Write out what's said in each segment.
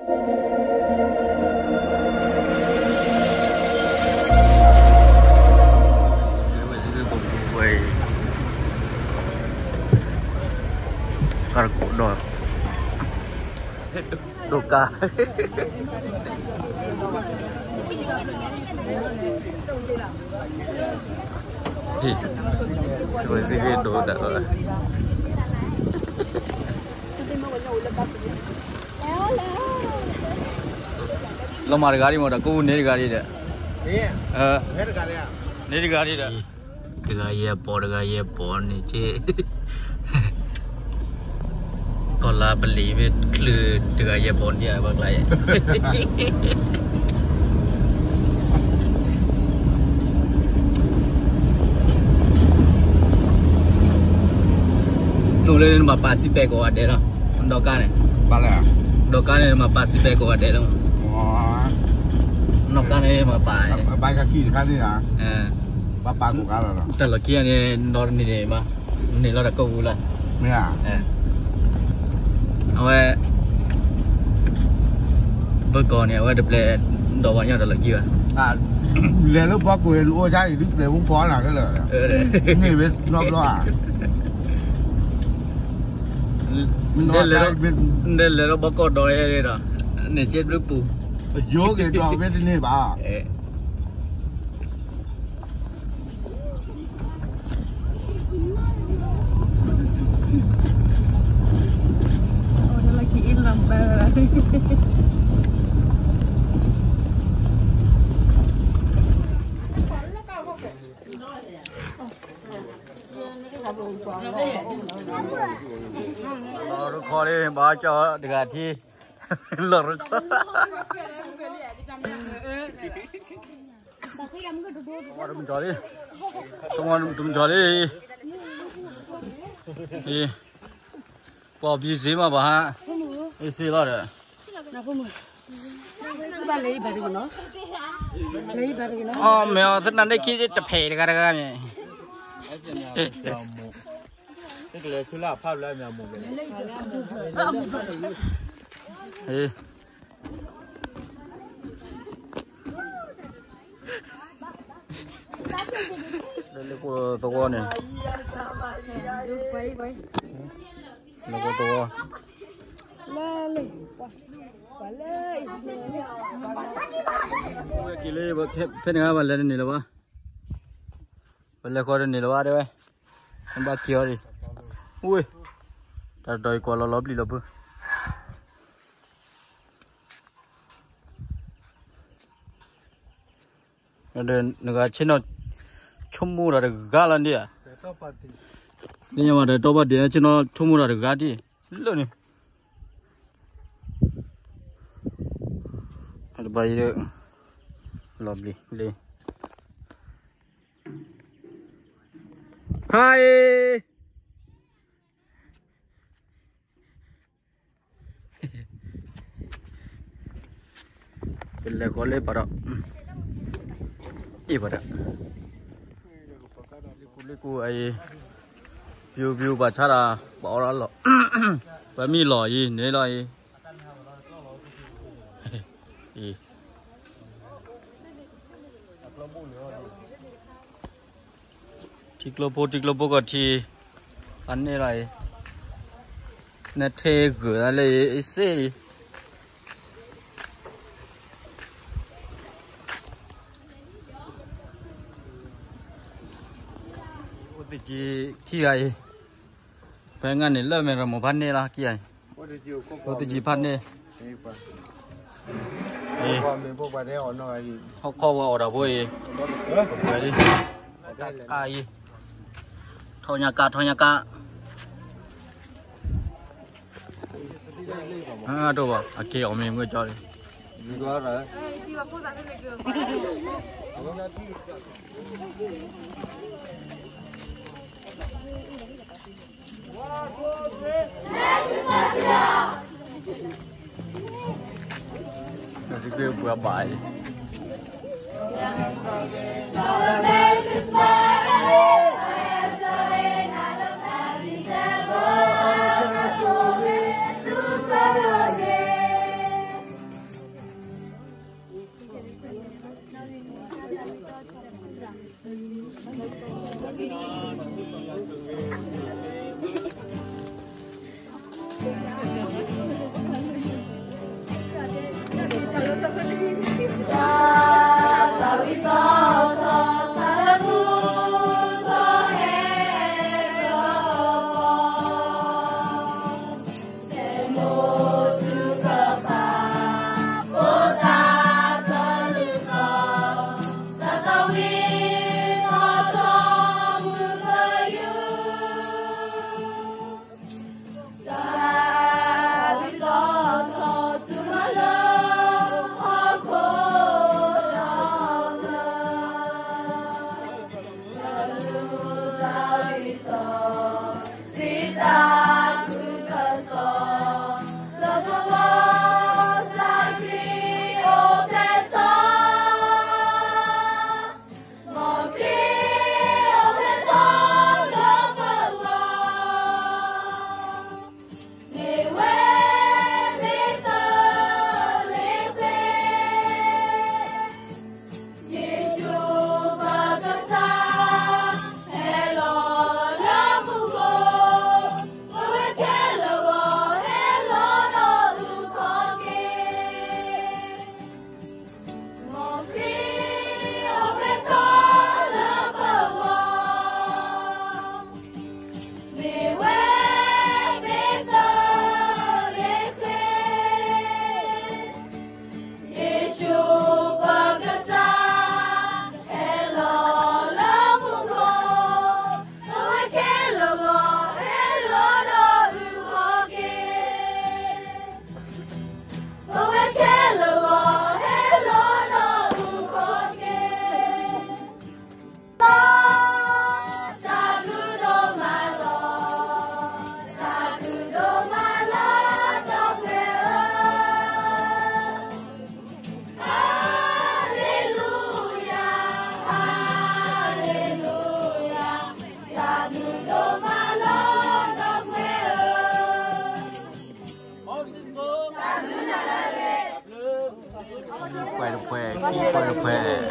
ကါတကိးဒီး ဒိၣ်ကါ ဟ့ၣ် ဝဲသ့ၣ်ဟ့ၣ်ဒိၣ်တၢ် လီၤမၢ်တဂၤဒံးမ့ၢ်ဒီး ကအိၣ်န့ၢ်တဂၤဒံးဒီး န့ၢ်တဂၤဒံးဒီး တဂၤယဲၢ်ပီၤ တဂၤယဲၢ်ပီၤန့ၣ်က့ ကီၢ်လါပလံၤမ့ၢ်ချုးတဂၤယဲၢ်ပီၤန့ၣ် ဘၣ်ကျါယဲၢ် တိၢ်လၢနမၤပာ်စံးပဲာ်ကိးဂၤဒဲးလီၤ. ဒီးကါန့ၣ် ဒီးကါန့ၣ်မၤပာ်စံးပဲာ်ကိးဂၤဒဲးလီၤ. နီၢ်ကါန့ၣ်မၤပာ် ဘၣ်ကခံတခါန့ၣ်ဧါ. ဘၣ်ပာ်ကိးဂၤလီၤ. တၢ်လီၢ်ခံန့ၣ် ဒီးန့ၣ်န့ၣ်မး န့ၣ်လီၤတၢ်ကဝူလီၤ. မ့ၢ်ဧါ. အဝဲ ဘၢကီၢ်န့ၣ် အဝဲတပျဲၢ်ဒီးပှၤညီတၢ်လီၢ်ခံဘၣ်. လဲၤလၢဘီကိၢ်န့ၣ် အိၣ်ဒၣ်အံၤဒုးပျဲၢ်မူဖီလာ်ခဲလၢာ် န့ၢ်ဝဲနီတဘျီဧါ. နလဲၤလၢဘီကိၢ်ဒီးယဲဒီး န့ၣ်က့ဘျုးပူၤ ယိၤက့ၤဒီးဝဲတန့ၢ်ဘၣ်. လီၤရူခီလံ ဘၣ်ကၠီတဂၤထံ လီၤရူခီ တမံၤကီၤလံ တမံၤကီၤလံ ပှၤဘျုးစ့မးဘၣ်ဟါ အ့ၣ်စ့လီၤဒီး အီၣ်မ့ၢ်အီၤသနာ်န့ၣ်ခံတဖဲးတဂၤတဂၤန့ၣ် လၢကိၣ်သဝီန့ၣ် လၢကိၣ်သဝီ ဝဲက့ၤလၢ ဖဲန့ၣ်ဘၣ်လဲၤတန့ၢ်လၢၤဘၣ် ပလဲၤဃီတန့ၢ်လၢၤဘၣ်တဲဝဲ ဘၣ်က့ၤအီၤဒံး ဝ့ၢ် တၢ်တတီၤအံၤကွၢ်လီၤလီၤပျံၤလီၤပှၤ နဂၤဆ့ၣ်နီၤ ဆိကမိၣ်တၢ်တဂၤလီၤန့ၣ်ဧါ လၢညါမးတၢ်တီဘၣ်ဒံး ဆ့ၣ်နီၤဆိကမိၣ်တၢ်တဂၤဒံး လၢန့ၣ် အတဘၣ်အံၤ လီၤဘျံးလံ ဟါအံၤ ပလဲၤဃီလၢပှၤဒီး အ့ၣ်ပှၤဒီး လ့ကူလ့ကူအံၤ ပျူၤပျူၤပှၤဆါတၢ် ပှၤအီၣ်လီၤလီၤ ပှၤမံလီၤအံၤ န့ၣ်လီၤအံၤ အံၤ ထံကျိဖိ ထံကျိဖိကီၢ်ထံ အန့ၣ်လီၤအံၤ နထဲဂုာ်သးလၢအံၤ အ့ၣ်စ့အံၤ အိၣ်သယံၤခံဂၤအံၤ ဖဲငါန့ၣ်လၢမဲာ်ရမိၢ်ဖးန့ၣ်လီၤ ခံဂၤအံၤ အိၣ်သယံၤဖးန့ၣ် ဟီၣ်ခိၣ်ဝဲအီၣ်တၢ်ဖိအံၤ ပှဲၤလံ တၢ်ကအံၤ ထီၣ်ညါကါ ထီၣ်ညါကါ အဒိၣ်ဘၣ် အက့ၤအီၣ်မ့ၢ်မ့ၢ်ကၠီလံ ပှၤဘၣ်အံၤ Merry Christmas. ပှဲၤတပှဲၤ ခံပှဲၤ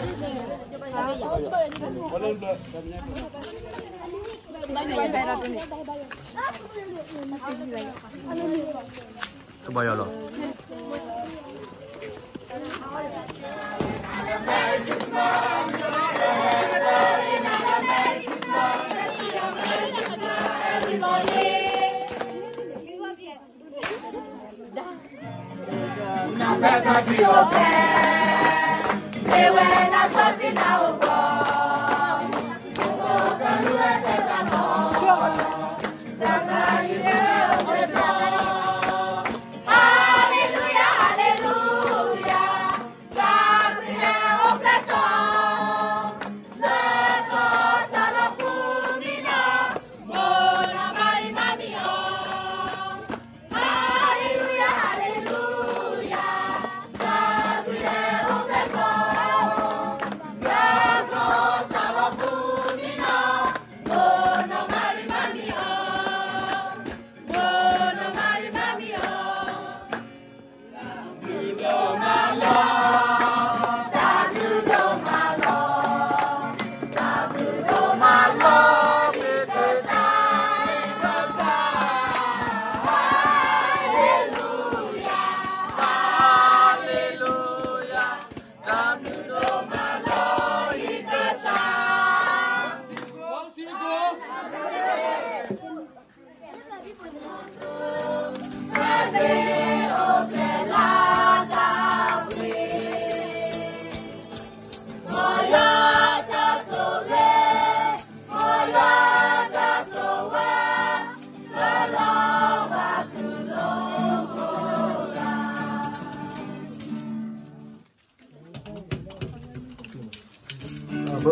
တပှဲၤ တဘၣ်ယီၤလီၤ.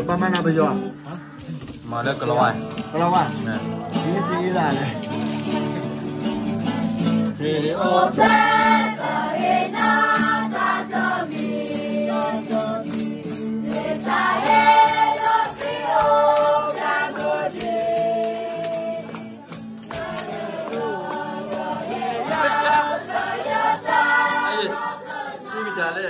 ပမၤနၤပယီၤ မၤလၢကလီၤဝါ ကလီၤဝါ ဒ်သ့လၢ်န့ၣ် ယကစၢ်လၢယက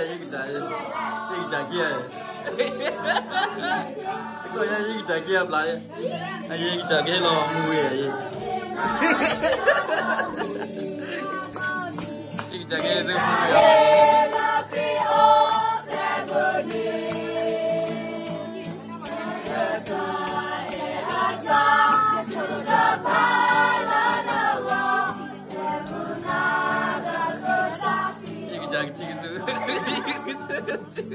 စၢ် ယကစၢ်က့ၤ ကီၢ်ယဲယကစၢ်က့ၤအဘျါ အယဲကစၢ်က့ၤလီၤမူဝဲ ယကစၢ်က့ၤသ့မူဝဲ ယကထံၣ်ကသူ ယကထံၣ်ကသူ ယကထံၣ်ကသူ ယက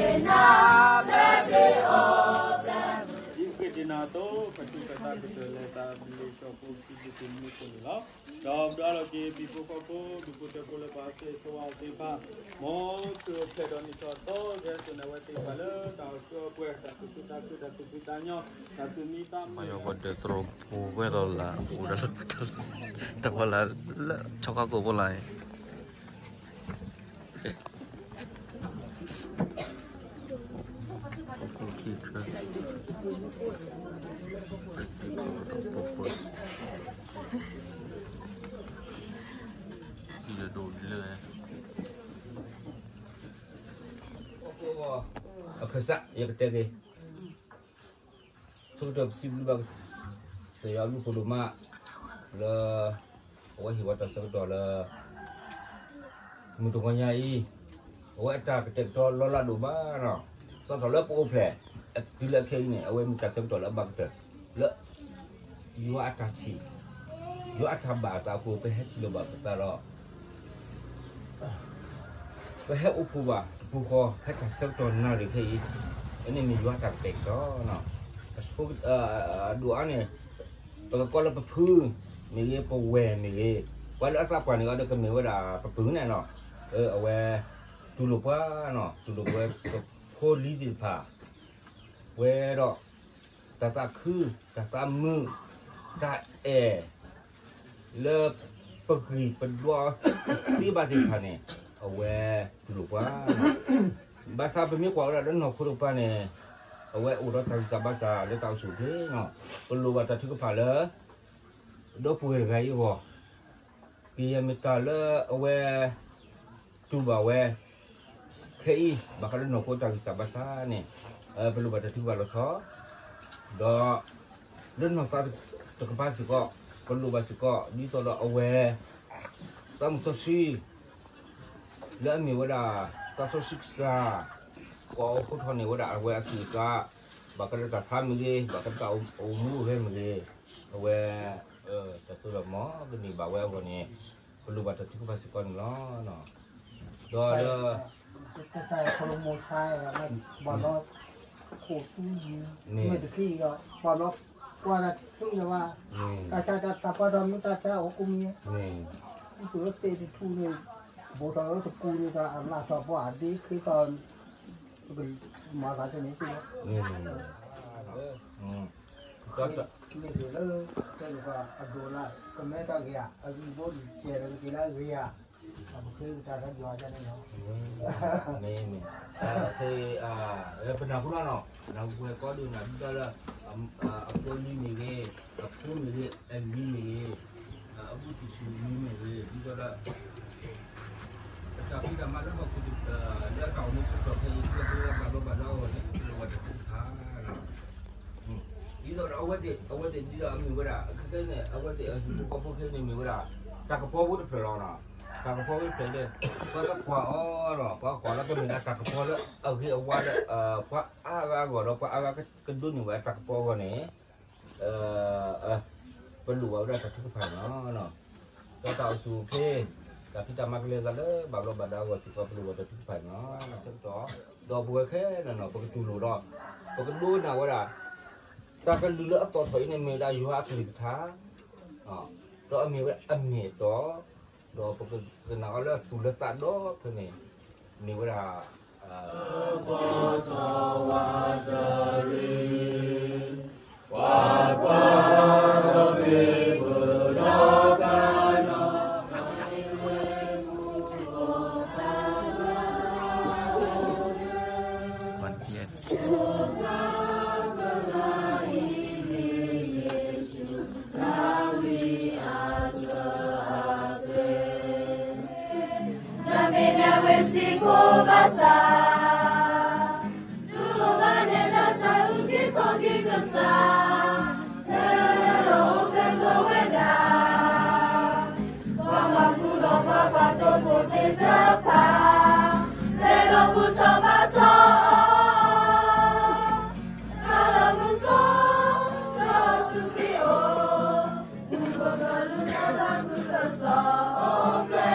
ထံၣ်ကသူ ပထူၣ်ပသးကတၢၢ်လၢတၢ်ဘျုးလၢကစၢ်ဖိ ပစံးဘျုးက့ၤမုၢ်နံၤဖိန့ၣ်လီၤ. ဒီးပဒိးလီၤက့ၤ ပံၤဖိဃီဖိ ဒူၣ်ဖိထၢဖိလၢပှၤဆဲးစဝါသ့ၣ်တဖၣ်, မ်သုအိၣ်ဖျဲၣ်ဒီးနံၣ်ထီၣ်သီဂဲၤဆၢၣ်န့ၣ် အဝဲသ့ၣ်တဖၣ်လၢတၢ်အိၣ်ဆူၣ်အိၣ်ပှဲၤ တၢ်သူၣ်ခုသးခု တၢ်သူၣ်ဖှံသးညီ တၢ်သူၣ်မံသးမုာ် ပှၤဒီးသရိာ်ဖိဝဲဒီးလၢ အိၣ်ဒီးလၢ တဝဲလၢ လၢဆီခါကိၣ်ဖိလၢ အခၢၣ်စး ယကတဲက့ၤ ဆၢကတီၢ်ပစံးဘျုးဘၣ် ကစၢ်ယွၤအဘျုးအဖှိၣ်ဒိၣ်မး လၢ အဝဲဟ့ၣ်ဝဲတၢ်ဆၢကတီၢ်လၢ မုၢ်တဂီၤညါအံၤ အဝဲအတၢ်ကတဲာ်ကတီၤလီၤလးဒိၣ်မးနီၤ, စးထီၣ်လၢပအိၣ်ဖျဲၣ် တုၤလၢခဲအံၤန့ၣ် အဝဲမ့ၢ်တၢ်ဆၢကတီၢ်လၢအဘၣ်ကတၢၢ် လၢ ယွၤအတၢ်ထံၣ် ယွၤအတၢ်ဘၣ်အသးအဃိ ပဟဲထံၣ်လိာ်ဘၣ်ပသးဒီး ပဟဲအိၣ်ဖှိၣ်ဘၣ်တပူၤဃီ ဖဲတၢ်ဆၢကတီၢ်နၣ်ရံၣ်ခဲအံၤ အန့ၣ်မ့ၢ်ယွၤအတၢ်ကတဲာ်ကတီၤနီၤ, အဒိၣ်အါန့ၣ် ပကကိးလၢပဖုမ့ၢ်ဂ့ၤ ပဝဲၢ်မ့ၢ်ဂ့ၤ ပှၤလၢအသးပှၢ်န့ၣ်အီၤဒီးကမ့ၢ်ဝဲဒၣ်ပပုၢ်န့ၣ်နီၤ, အဝဲ တူၢ်လိာ်ပှၤနီၤ တူၢ်လိာ်ပဝဲ ပဖိလံၤသ့ၣ်တဖၣ် ဝဲဒီး တၢ်သးခု တၢ်သးမုာ် တၢ်အဲၣ် လၢပဂံၢ်ပဒွးသ့ဘၣ်သ့ၣ်တဖၣ်န့ၣ် အဝဲတူၢ်လိာ်ပှၤ, ဘၣ်ဆၣ်ပမ့ၢ်ကွၢ်ဝဲဒၣ်လၢနီၢ်ခိတကပၤန့ၣ် အဝဲအိၣ်ဒီးတၢ်ဂံၢ်စၢ်ဘါစၢ်လၢတၢ်အိၣ်ဆူၣ်အိၣ်ချ့နီၤ, ပလိၣ်ဘၣ်တၢ်ထုကဖၣ်လၢ ဒီပုၢ်ဝဲၢ်တဂၤအံၤအဂီၢ် ကယဲၢ်မ့ၢ်တၢ်လၢအဝဲ တူၢ်ဘၣ်ဝဲ ခဲအံၤ ဘၣ်ဃးလၢနီၢ်ခိတၢ်ဂံၢ်စၢ်ဘါစၢ်န့ၣ် ပလိၣ်ဘၣ်တၢ်ထုကဖၣ်လီၤဆီ ဒီး လၢနီၢ်သးတကပၤစ့ၢ်ကီး ပလိၣ်ဘၣ်စ့ၢ်ကီး ဒ်သိးဒီးအဝဲ သးမုၢ်စီဆှံ လၢအမ့ၢ်ဝဲဒၣ် သးစီဆှံကစၢ် ကိးအိၣ်ဃူထီၣ်န့ၢ်ဝဲဒၣ်အဝဲအကံၢ်အသး ဘၣ်ဃးလၢတၢ်ဆါမ့ၢ်ဂ့ၤ ဘၣ်ဃးလၢတၢ်အိၣ်မူအိၣ်ဂဲၤမ့ၢ်ဂ့ၤ အဝဲ တၢ်စိတၢ်ကမီၤကန့ၢ်ဘၣ်ဝဲအဂီၢ်န့ၣ် ပလိၣ်ဘၣ်တၢ်ထုကဖၣ်စ့ၢ်ကီးန့ၣ်လီၤ. ဒီးလၢ ကစၢ်ယွၤခီလၢမိၢ်ဆါ ဘၣ်ဘျီ ခိၣ်သူယံၤ မ့ၢ်တက့ၢ်ဒီး ဘၣ်ဘျီ ကွၢ်တၢ်သ့လၢၤဘၣ် တၢ်ဆါတၢ်ပှၢ်ထီၣ်မ့ၢ်တၢ်ဆါအိၣ်ကိးမံၤ မ့ၢ် သူၣ်လၢသ့ၣ်တထူၣ်န့ၣ် ဘိးထီၣ်လၢတပူၤန့ၣ် တၢ်အလၣ်ထီၣ်ပှၢ်အဒ့ခ့ထီၣ် ပကမၤသးတန့ၣ်သ့လီၤ. မ့ၢ်ဂ့ၤလၢ တဲလၢပှၤအဒိၣ်လၢ ကမဲတၢ်ဂ့ၤဧါ အဂံၢ်ဘိဒ်ကဲလၢကက့ၤလၢအဂ့ၤဧါ အပဃ့ကတၢ်တၢ်ယွၤဒ်န့ၣ်လီၤ. မ့ၢ် မ့ၢ် ပနၢ်ဟူလီၤနီၤ နၢ်ဟူဝဲကီဒိၣ်နၢ်ဒ်တၢ်လၢ အဖိလံၤမ့ၢ်ဂ့ၤ အဖိမ့ၢ်ဂ့ၤ အလံၤမ့ၢ်ဂ့ၤ အဘူးတံၢ်ဆူၣ်မံၤမ့ၢ်ဂ့ၤ ဒ်သိးဒီး အတၢ်ဖံးတၢ်မၤလၢဟီၣ်ခိၣ် လၢအတၢ်အိၣ်မူဆၢကတီၢ်ခဲအံၤ လၢပဝဲဘၣ်ဘျီးဘၣ်ဒါအဂီၢ်န့ၣ် ပလိၣ်ဘၣ်တၢ်ထုကဖၣ်လီၤ. ဒ်သိးဒီးအဝဲသ့ၣ် အဝဲသ့ၣ်ဒ်ဒီးအမ့ၢ်ဝဲဒၣ် ခဲခဲန့ၣ် အဝဲသ့ၣ်အဟံၣ်ဖိဃီဖိခဲအံၤန့ၣ် မ့ၢ်ဝဲဒၣ်တၢ်ကပီၤဖိတဖျၢၣ်လီၤ. တၢ်ကပီၤဖိတဖျၢၣ်န့ၣ် ပှၤကကွၢ်အီၤဒီး ပှၤကကွၢ်လၢကမ့ၢ်ဒၣ်တၢ်ကပီၤလၢအဂ့ၤအဝါလၢ ပှၤအါဂၤအဂီၢ်ဒီး ပှၤအါဂၤကဒိးန့ၢ်ဝဲတၢ်ကပီၤအဂီၢ်န့ၣ် ပလိၣ်ဘၣ်ဝဲဒၣ်တၢ်ထုကဖၣ်န့ၣ်လီၤ. ဒီးတၢ်အိၣ်ဆူၣ်အိၣ်ချ့ တၢ်ဖံးတၢ်မၤကလဲၤသးလၢဘၣ်ဘျီးဘၣ်ဒါအဂီၢ်စ့ၢ်ကီး ပလိၣ်ဘၣ်တၢ်ထုကဖၣ်န့ၣ်လီၤ. ဆၢကတီၢ် ဒီးပဝဲခဲလၢာ်နီၤ ပကတူၢ်လိာ်ဒီး ပကဒိကနၣ်ဝဲဒၣ် တၢ်ကလုၢ်လၢအသီၣ်ထီၣ်အံၤန့ၣ် မ့ၢ်ဝဲဒၣ်ယွၤအကလုၢ်ကထါ ဒီးအမ့ၢ်ဝဲအမ့ၢ်အတီ ဒီးပကကနၣ်အီၤလၢသူၣ်လၢသးဒီဖျၢၣ်န့ၣ် မ့ၢ်ဝဲဒၣ် ကွၢ်ကွၢ်, ကွၢ်ကွၢ်, ဒီးမ့ၢ်ပဒီကနီၤ နမ့ၢ်ဒၣ်ဝ့ၢ်စံးဖိဘၣ်ဆၣ်, တူၢ်လိာ်ဘၣ်နဲဒၣ်တၢ်အုၣ်က့ၤခီၣ်က့ၤကစၢ်, ဖဲလၢလီၤအိၣ်ဖျဲၣ်ထီၣ်ဝဲဒၣ်, ပှၤမၤဃူဒီးပှၤကွၢ်သိဖိသ့ၣ်တဖၣ်, လဲၤဒီးဘူၣ်ထီၣ်ဘါထီၣ်အီၤ, ဆၢလၢမုၢ်ထီၣ်, စီၤယ့ၣ်ၡူးခရံာ်အိၣ်, မူခိၣ်ကလူးတၢ်သးခုကစီၣ်အိၣ်ဖျဲၣ်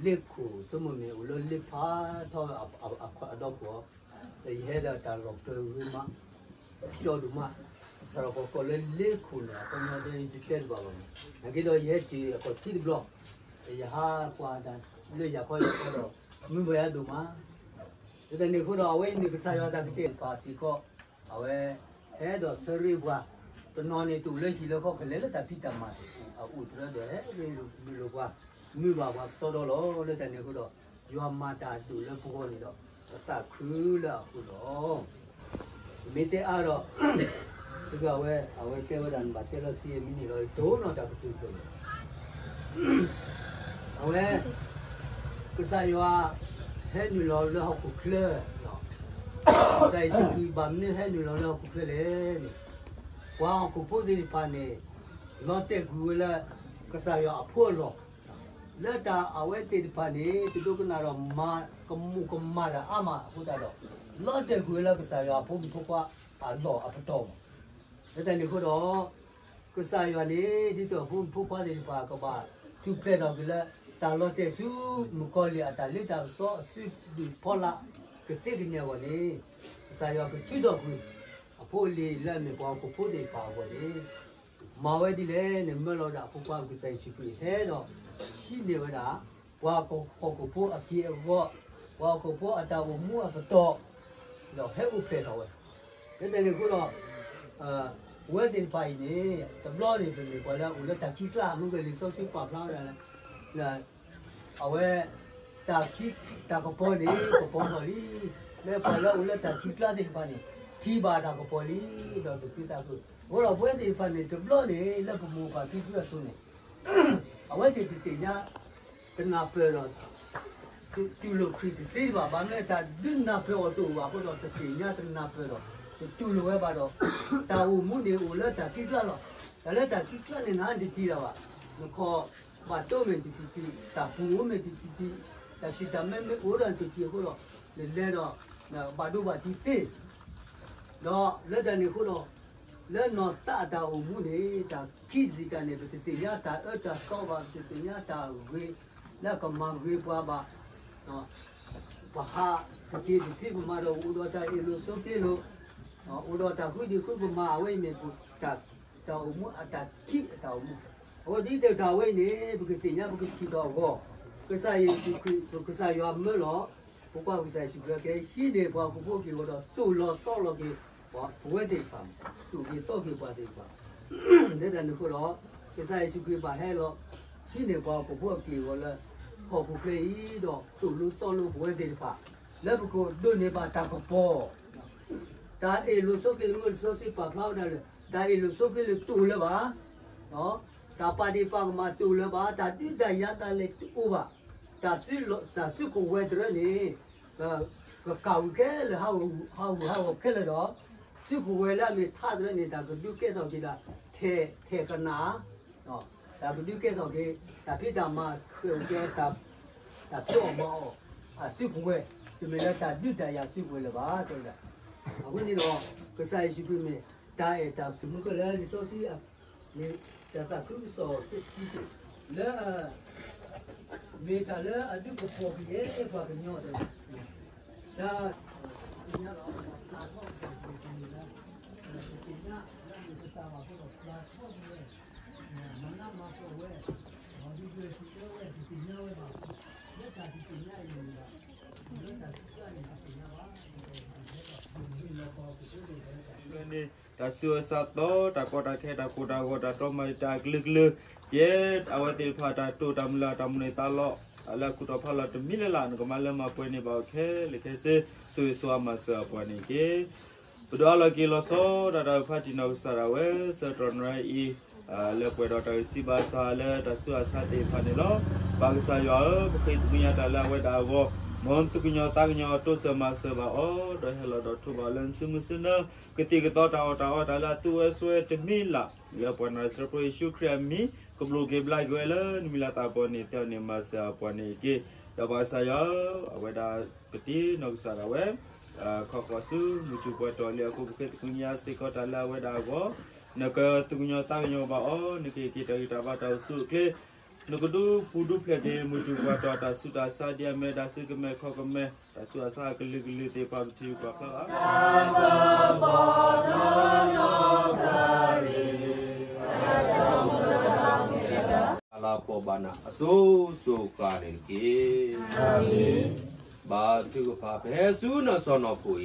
လ့ၣ်ခိၣ် ဆိကမိၣ်မ့ၢ်အိၣ်လၢလ့ၣ်ဖးထီအဒီခိၣ်အီၤ, ဒီးယဟဲဒီးတၢ်လီၤပျၢၤဂ့ၤမး, ကၠီဒိၣ်မး, စးထီၣ်ကီၢ်ကီၢ်လၢလ့ၣ်ခိၣ်န့ၣ် အခီပညီဒီးယတတဲတဘၣ်ဘၣ်မး, နာ်က့ဒီးယဟဲတုၤအခီၣ်ထံးတဘျီ, ယဟးကွၢ်တၢ်လၢယၤခီယၤခီဒီး မုာ်ဘၣ်ယၤဒိၣ်မး, လၢတၢ်န့ၣ်အဃိဒီး အဝဲအံၤမ့ၢ်ကစၢ်ယွၤတၢ်ကတဲာ်ကတီၤစ့ၢ်ကီး, အဝဲ ဟဲဒီးဆၢရ့ပှၤ, တနီၤန့ၣ်တအိၣ်လၢဟံၣ်လၢဃီ ကလဲၤလၢတၢ်ဖံးတၢ်မၤအအိၣ်တရၢဒီး ဟဲရ့လိာ်မုာ်လိာ်ပှၤ, မုာ်ဘၣ်ပှၤကစီဒီလီၤ. လၢတၢ်န့ၣ်အဃိဒီး ယွၤမၤတၢ်ဒိၣ်လၢပဂီၢ်န့ၣ်ဒီး ပသးခုလၢအဃိလီၤ. မ့ၢ်တဲအါဒီး အဝဲ အဝဲတဲဝဲဒၣ်နဘၣ်တဲလီၤဆံးမံးနံးလီၤ တိၢ်နီၣ်တၢ်ကတိၤဖျၢၣ်န့ၣ် အဝဲ ကစၢ်ယွၤ ဟဲနုာ်လီၤလၢဟီၣ်ခိၣ်ချၢ, ကစၢ်ယ့ၣ်ၡူးခရံာ်ဘၣ်မနုၤဟဲနုာ်လီၤလၢဟီၣ်ခိၣ်ချၢလဲၣ်န့ၣ်, ပှၤဟီၣ်ခိၣ်ဖိသ့ၣ်တဖၣ်န့ၣ် လီၤတဲာ်ကွံာ်ဝဲလၢ ကစၢ်ယွၤအဖိအလီၢ်, လၢတၢ်အဝဲသ့ၣ်တဖၣ်န့ၣ် တဒိကနၣ်ဒီးမၤကမူၣ်ကမၣ်တၢ်အါမးအဃိသတးဒီး လီၤတဲာ်ကွံာ်ဝဲလၢကစၢ်ယွၤအဖိမုၣ်ဖိခွါအလီၢ်အပတီၢ်မး. လၢတၢ်န့ၣ်အဃိဒီး ကစၢ်ယွၤန့ၣ် ဒ်သိးအဖိမုၣ်ဖိခွါသ့ၣ်တဖၣ်ကဘၣ်ထူၣ်ဖျဲးထီၣ်က့ၤလၢ တၢ်လီၤတဲာ်ဆူမုၣ်ကီၤလံၢ်အတၢ်လ့တၢ်ပစီအစုဒုၣ်ဖီလာ်ကသ့ကန့ၢ်အဂီၢ်န့ၣ်, ကစၢ်ယွၤကထုးထီၣ်ကွံာ် အဖိအလံၤလၢအမ့ၢ်ပှၤဟီၣ်ခိၣ်ဖိသ့ၣ်တဖၣ်အဂီၢ်န့ၣ်, မၤဝဲဒ်လဲၣ်န့ၣ် မၢလီၤဝဲဒၣ်အဖိခွါကစၢ်ယ့ၣ်ၡူးခရံာ်ဟဲဒီး ဟံးန့ၢ်ဝဲဒၣ် ပှၤဟီၣ်ခိၣ်ဖိအက့ၢ်အဂီၤ, ပှၤဟီၣ်ခိၣ်ဖိအတၢ်အိၣ်မူအပတီၢ်, ဒီးဟဲအိၣ်ဖျဲၣ်ထီၣ်ဝဲ. လၢတၢ်န့ၣ်အဃိဒီး ပဝဲသ့ၣ်တဖၣ်အံၤန့ၣ် တဘျီန့ၣ် ပမ့ၢ်ပှၤလၢအအိၣ်လၢတၢ်ခံးကျါ မ့ၢ်ဂ့ၤ လံာ်စီဆှံပာ်ဖျါဝဲဒၣ်လၢ အဝဲ တၢ်ခံး တၢ်ကပီၤန့ၣ် ကပီၤထီၣ်လံ. လၢပှၤလၢအအိၣ်လၢတၢ်ခံးကျါသ့ၣ်တဖၣ်န့ၣ် ထံၣ်ဘၣ်တၢ်ကပီၤလံ ဒီးသူၣ်ခုသးခု. အဃိဒီးပဝဲသ့ၣ်တဖၣ်န့ၣ် တဘျီန့ၣ် လၢပမိၢ်ပၢ်ဖံဖုအစိၤန့ၣ် အဝဲသ့ၣ်တသ့ၣ်ညါ တနၢ်ပၢၢ်ဒီး တူၢ်လိာ်ခရံာ်တသ့ဘၣ်. ဘၣ်မနုၤလဲၣ် တၢ်ဒုးနၢ်ပၢၢ်အီၤတအိၣ်ဘၣ်အဃိဒီး တသ့ၣ်ညါတနၢ်ပၢၢ်ဒီး တတူၢ်လိာ်ဝဲဘၣ်ဒီး တၢ်အိၣ်မူန့ၣ်အိၣ်လၢတၢ်ခံးကျါလီၤ. တၢ်လၢတၢ်ခံးကျါန့ၣ် နတထံၣ်တၢ်ဘၣ်. နခီၣ်ဘၣ်တိၢ်မ့ၢ်တထံၣ်ထံၣ်, တၢ်ပူၤအိၣ်မ့ၢ်တထံၣ်ထံၣ်, တၢ်ဆူၣ်တၢ်မဲမ့ၢ်အိၣ်ဒီးတထံၣ်ထံၣ်အဃိဒီး နလဲၤဒီး ဘၣ်ဒိဘၣ်ထံးသ့ ဒီးလၢတၢ်န့ၣ်အဃိဒီး လၢနီၢ်သးအတၢ်အိၣ်မူန့ၣ် တၢ်ခံးတစံးတၢ်န့ၣ် ပတသ့ၣ်ညါတၢ်အၢတၢ်သီဘၣ်, ပတသ့ၣ်ညါတၢ်ဂ့ၤ လၢကမၤဂ့ၤပှၤဘၣ်. ပဟးပက့ၤပဖံးပမၤဒီး အိၣ်ဒီးတၢ်အ့ၣ်လိာ်ဆိးက့လိာ်, အိၣ်ဒီးတၢ်ဃုဒံးဃုကမၣ် အဝဲအံၤမ့ၢ်ပတၢ် တၢ်အိၣ်မူအတၢ်ခံးအတၢ်အိၣ်မူ. အဃိဒ်သိးတၢ်ဝဲအံၤန့ၣ် ပကသ့ၣ်ညါပကထံၣ်ထီၣ်အဂီၢ်, ကစၢ်ယ့ၣ်ၡူးခရံာ် ကစၢ်ယွၤမၢလီၤ ဖိခွါကစၢ်ယ့ၣ်ၡူးခရံာ် ကဟံးန့ၢ်ပှၤဟီၣ်ခိၣ်ဖိအက့ၢ်အဂီၤဒီး သိၣ်လီၤသီလီၤက့ၤ ပဝဲသ့ၣ်တဖၣ်, သိၣ်က့ၤသီက့ၤပှၤသ့ၣ်တဖၣ်. လၢတၢ်န့ၣ်အဃိဒီး ကစၢ်ယ့ၣ်ၡူးခရံာ်ဘၣ်ဟဲလီၤ ဟံးန့ၢ်ပှၤဟီၣ်ခိၣ်ဖိအက့ၢ်အဂီၤလၢ ဟီၣ်ခိၣ်ချၢအံၤဒီး သိၣ်လိသီလိပဝဲသ့ၣ်တဖၣ် လၢပကဒိးန့ၢ်ဘၣ်တၢ်ကပီၤ တၢ်အ့ၣ်လိာ်ဆိးက့လိာ် လံာ်စီဆှံပာ်ဖျါဝဲဒၣ်လၢ တၢ်အ့ၣ်လိာ်ဆိးက့လိာ်တအိၣ်လၢၤဘၣ်, တၢ်ပာ်ဒ့ၣ်ပာ်ကမၣ်တအိၣ်လၢၤဘၣ်, တၢ်ဒုးတၢ်ယၤတၢ်လဲၤတအိၣ်ဘၣ်, တၢ်စုကဝဲၤတရၢန့ၣ် ကကၣ်ဝံၤခဲလၢာ် ဟးဂူာ်ဟးဂီၤခဲလၢာ်ဒီး စုကဝဲၤလၢအမ့ၢ်ထးတရၢန့ၣ် တၢ်ကဒုးကဲထီၣ်က့ၤဒၣ် ထဲးကနၣ် တၢ်ကဒုးကဲထီၣ်က့ၤ တၢ်ဖံးတၢ်မၤဃဲၢ်အိၣ်ကဲ တၢ်ဖံးအီၣ်မၤအီၣ်အစုကဝဲၤ, တမ့ၢ်လၢတၢ်ဒုးတၢ်ယၤစုကဝဲၤလၢၤဘၣ် တဲဝဲဒၣ်. အဃိန့ၣ်ဒီး ကစၢ်ယ့ၣ်ၡူးခရံာ်မ့ၢ် တၢ်အဲၣ်တၢ်ကွံမုၢ်ကလၢလံာ်စီဆှံ မ့ၢ်တၢ်သးခုကစီၣ်ဆံးဆံး လၢ မ့ၢ်တၢ်လၢအဒုးကပီၤကယဲၢ်ပှၤကညီတဲဝဲဒၣ်. တၢ် သ့ၣ်ညါလီၤ ပှၤထီၣ်က့ၤတမ့ၢ်လၢ တသ့ၣ်ညါလၢအမ့ၢ်ကစၢ်ဘၣ်အဃိဒီး ပှၤထီၣ်က့ၤဝဲ မၤနးမၤဖှီၣ်ဝဲ ဒီးဒုးဒွဲၣ်စံးတဲဝဲ တသ့ၣ်ညါဝဲဘၣ်အဃိ လၢတၢ်တသ့ၣ်ညါအံၤန့ၣ်ဒီး လၢတၢ်သ့ၣ်ညါအံၤတသ့ၣ်ညါဘၣ် ဒီးဟဲဒီးမ့ၢ်လီၤပှၤဟီၣ်ခိၣ်ဖိန့ၣ်ဒီး တၢ်ဆူးအစးသီ တၢ်ကီတၢ်ခဲ တၢ်ကိၢ်တၢ်ဂီၤ တၢ်တီမၤ တၢ်ကလုာ်ကလုာ် ယဲအဝဲသ့ၣ်တဖၣ် တၢ်တိာ်တၢ်မုၢ်လၢ် တၢ်မုၢ်လၢ်သးလီၤ လၢအကူၣ်ထီၣ်ဖးလီၤတမံၤလၢ်လၢ် နကမၤလၢမၤပှဲၤန့ၢ်ဘၣ်အီၤခဲလၢာ်ခဲဆ့ ဆိၣ်ဂ့ၤဆိၣ်ဝါမၤစၢၤအပှၤန့ၣ်တက့ၢ်. ပဒိးအါလီၤက့ၤလီၤဆီဒၣ်တၢ်ဖးတံၢ်နီၢ်ကစၢ်ဒၣ်ဝဲ ဆၢကတီၢ်နၣ်ရံၣ်အံၤ လၢပှဲၤဒီးတၢ်ဂ့ၢ်စံးဘၣ်ဆၣ်လၢတၢ်ဆူးအစးသ့ၣ်တဖၣ်န့ၣ်လီၤ. ပၢ်ကစၢ်ယွၤဧၢ, ပဃ့သကွံာ်ညါတၢ်လၢအဝဲဒၣ်အဂီၢ်, မ်သုကညီၤသးကညီၤ တိစၢၤမၤစၢၤဘၣ်အီၤ, ဒီးဟဲလီၤဒီးထိးဘၣ်အီၤလၢနစုမုၢ်စုနၢၤ, ကသံၣ်ကသီတၢ်အီၣ်တၢ်အီတၢ်လၢအသုဝဲဆိးဝဲတမံၤလၢ်, လၢပှၤနၤစၢၤဖိယ့ၣ်ၡူးခရံာ်အမံၤ ကဘျိးက့ၤဘျါက့ၤဝဲလၢနမံၤလၢ်သးပီၤန့ၣ် တဲအီၤန့ၣ်မၤစၢၤအပှၤန့ၣ်တက့ၢ်. ဒီးပၢ်ကစၢ်ယွၤဧၢ, အဝဲဒၣ်ပတံၤနီၢ်ကစၢ်ဒၣ်ဝဲ ခီဃီၤဆူမုၢ်ထူၣ်ပှဲၤတီၤလံအဃိ ပဃ့သကွံာ်ညါစ့ၢ်ကီးတၢ်လၢအဝဲဒၣ်အဂီၢ်, နကသူၣ်ကညီၤသးကညီၤဘၣ်အီၤ, နကဟ့ၣ်က့ၤတၢ်ဂံၢ်တၢ်ဘါတၢ်အိၣ်ဆူၣ်အိၣ်ချ့ နကဒုးပူၤဒုးဖျဲးက့ၤ မုၢ်တူၢ်ပှၤတီၤ တၢ်ဆူးတၢ်ဆါဒ်အမ့ၢ် တၢ်စုကမဲာ်ခီၣ်ကမဲာ် တၢ်ဆူးတၢ်ဆါအကလုာ်ကလုာ်သ့ၣ် ပှၤပထံပှၤဖျါ လၢပီၢ်ဘၣ်နၤအစိၤစိၤဃၣ်န့ၣ်တက့ၢ်. ဘါထုကဖၣ် ပဟဲဆူနစီၢ်နီၤခိၣ်အံ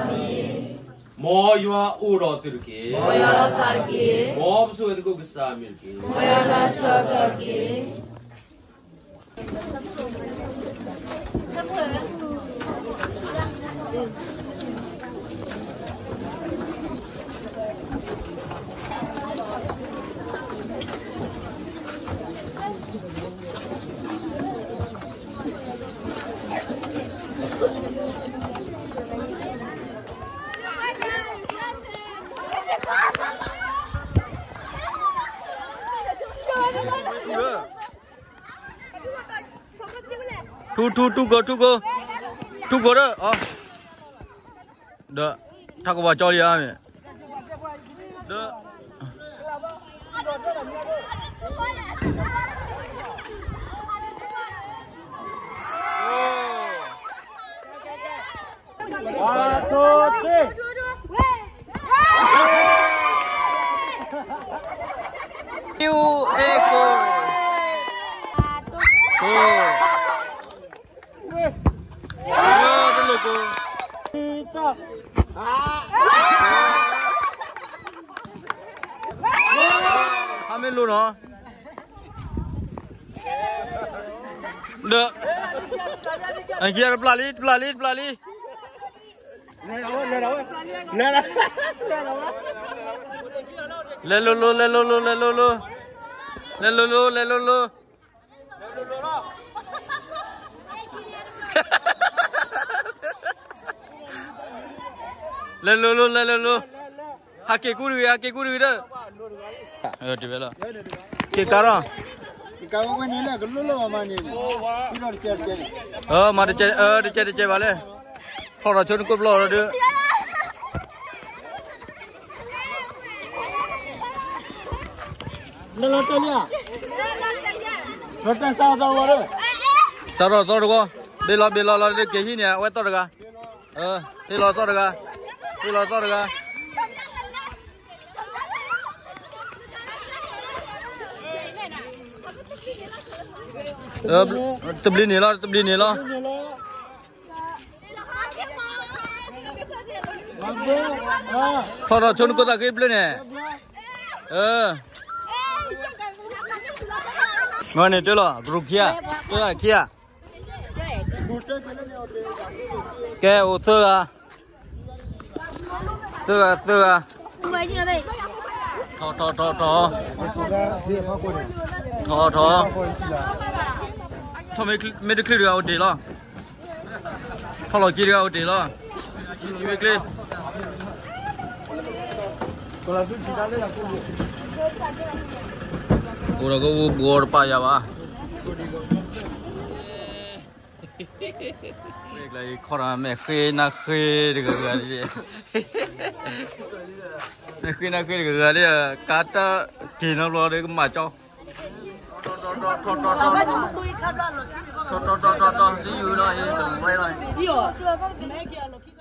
ၤ မ်ယွၤအိၣ်ဒီးသုတက့ၢ်. မ်ပဆိၣ်ဂ့ၤသုကိးကစၢ်အမံၤတက့ၢ်. ထူ ထူ ထူကိး ထူကိး ထူကိးဒီး ဒီး ထါကဝၤကၠီလံဧါမ့ၢ် ဒီး ဟါမ့ၢ်လိနီၤ ဒီး အကဲတပျၢ်လံ တပျၢ်လံ တပျၢ်လံ လဲၤလိၤလိၤ လဲၤလိၤလိၤ လဲၤလိၤလိၤ လဲၤလိၤလိၤ လဲၤလိၤလိၤ လဲၤလိၤလိၤ လဲၤလိၤလိၤ ဟးက့ၤကူတဂ့ၤ ဟးက့ၤကူတဂ့ၤဒီး တုၤဝဲလီၤ က့ၤကါထီၣ် ကဝဲန့ၣ်လၢကလိၣ်လၢမၤန့ၣ် မၤတကဲ တကဲ တကဲ တကဲဘၣ်လဲၣ် ထီၣ်ထီၣ်ဆိနကိၣ်ပျီဒီး လၢလီၤတဲာ်လံဧါ လီၤတဲာ်စးသီဝဲဒီး စးထီၣ်သီတဝီ ဘ့ၣ်လီၤဘ့ၣ်လီၤလီၤဒီးက့ၤဟံးန့ၢ်အဝဲသီၣ်တဂၤ ဟ့ၣ်လီၤသီၣ်တဂၤ ဟ့ၣ်လီၤသီၣ်တဂၤ တဘျုးန့ၣ်လီၤ တဘျုးန့ၣ်လီၤ ထီၣ်ထီၣ်ဆိနကိၣ်သးက့ၤဘျုးန့ၣ် မ့ၢ်န့ၣ်တဲလီၤ ကရူၢ်ခံဂၤ တဲလီၤခံဂၤ ကဲအိၣ်သၢဂၤ သၢဂၤ သၢဂၤ ထီၣ် ထီၣ် ထီၣ် ထီၣ် ထီၣ် ထီၣ် မ့ၢ်တချုးတဂၤအိၣ်တ့ၢ်လီၤ ထီၣ်လီၤက့ၤတဂၤအိၣ်တ့ၢ်လီၤ ထံမ့ၢ်ကျ့ အိၣ်ဒီးကဝူဘှီတပာ်ယၤဘၣ် ခီဒီးမဲာ်ဃ့နၢ်ဃ့တဂၤဂၤဒ် မဲာ်ဃ့နၢ်ဃ့တဂၤဂၤဒ် ကါတၢ်က့ၤနီတဘျီဒီးကမၤကၠီ ထီၣ်ထီၣ်ထီၣ်ထီၣ်ထီၣ် see you လီၤ အံၤ ဘၣ်ဝဲလီၤ